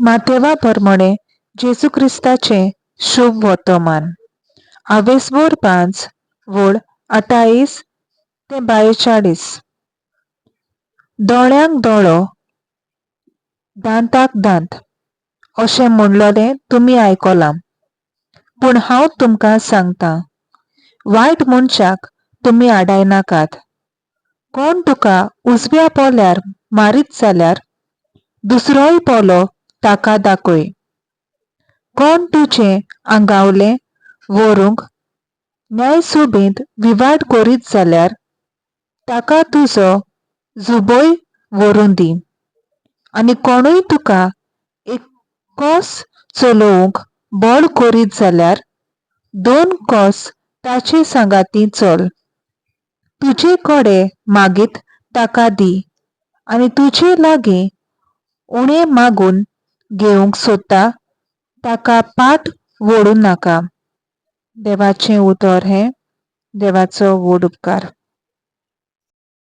मातेवा परमणें जेजू क्रिस्ताचें शुभ वर्तमान. आवेसभोर 5 वळ 28 ते 42. दोळ्यांक दोळो, दांताक दांत अशें म्हणलोलें तुमी आयकलां. पूण हांव तुमकां सांगतां, वायट मनशाक तुमी आडायनाकात. कोण तुका उजव्या पोल्यार मारीत जाल्यार दुसरोय पोलो ताका दाखय. कोण तुजें आंगावलें व्हरूंक न्यायसभेंत विवाद करीत जाल्यार ताका तुजो जुबोय व्हरूं दी. आनी कोणूय तुका एक कोस चलोवंक बळ करीत जाल्यार 2 कोस ताचे सांगाती चल. तुजे कडेन मागीत ताका दी आनी तुजे लागीं उणें मागून घेवंक सोदता ताका पाट वळूं नाका. देवाचें उतर हें. देवाचो व्हड उपकार.